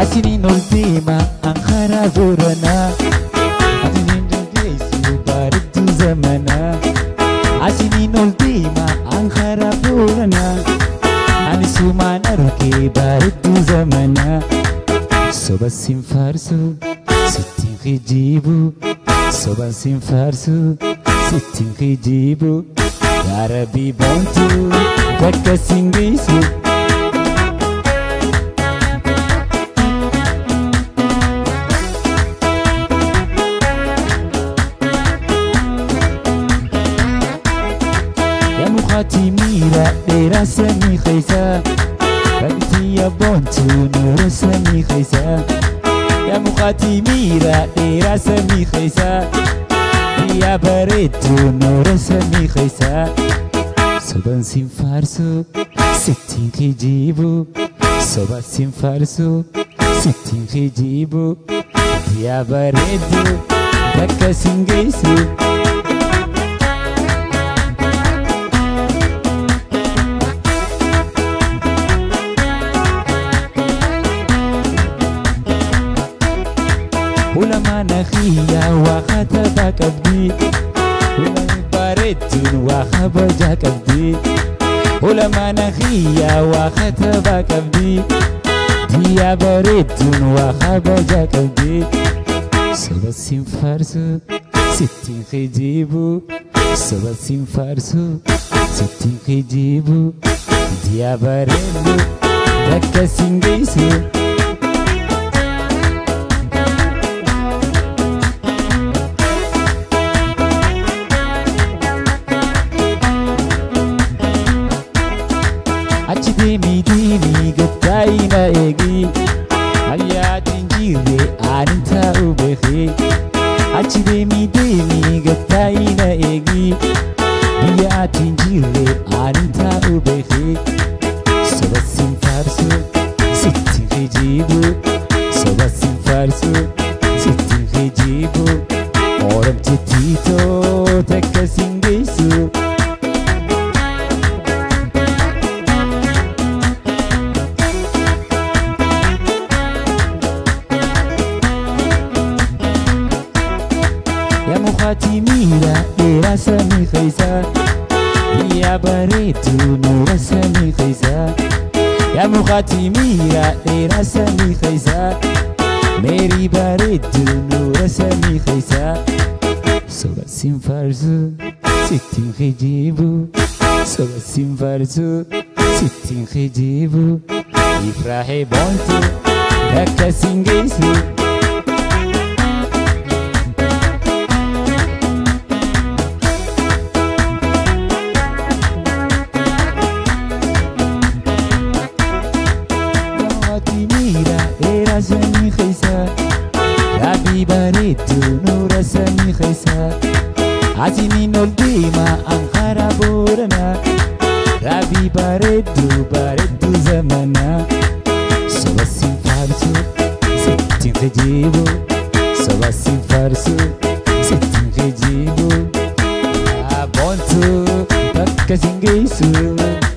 Asiniin ol deema ankaraa booranaa Asiniin dandeessu bareedduu zamanaa Asiniin ol deema ankaraa booranaa Ani sumaan argee bareedduu zamanaa Soba siin faarsu sittiin kijibu Soba siin faarsu sittiin kijibu Yaa Rabbi boontuu bakka siin geessu. Mira dheeraa samii keessa Rabbitti yaabontu nuura samii keessa Yaa mukaatii miira dheeraa samii keessa Yaa bareeddu nuura samii keessa Soban siin faarsu sittiin kijibu Soban siin faarsu sittiin kijibu Yaa bareeddu bakka siin geessu. ولما نخيا وخطبك أبدي ولما بردون وخبجك أبدي ولما نخيا وخطبك أبدي ديا بردون وخبجك أبدي سبع سين فارسو ستين خجيبو سبع سين فارسو ستين خجيبو ديا بردون دكا سينجيسو. Achi deemi deemi gattaayina eegi Hayyaatiin jirre aanin taa'u beekee Achi deemi deemi gattaayina eegi Biyyaatiin jirre aanin taa'u beekee Soba siin faarsu sittiin kijibu Soba siin faarsu sittiin kijibu Oramti tiitoo takka siin geessu. Yaa mukaatii miira dheeraa samii keessa Yaa bareedduu nuura samii keessa Yaa mukaatii miira dheeraa samii keessa Meerii bareedduu nuura samii keessa Soba siin faarsu sittiin kijibu Soba siin faarsu sittiin kijibu Ifraahee boontuu bakka siin geessu. Samii keessa Rabbi bareeddu nuura samii keessa Asiniin ol deema ankaraa booranaa Rabbi bareeddu bareeddu zamanaa Soba siin faarsu sittiin kijibu Soba siin faarsu sittiin kijibu Boontuu bakka siin geessu.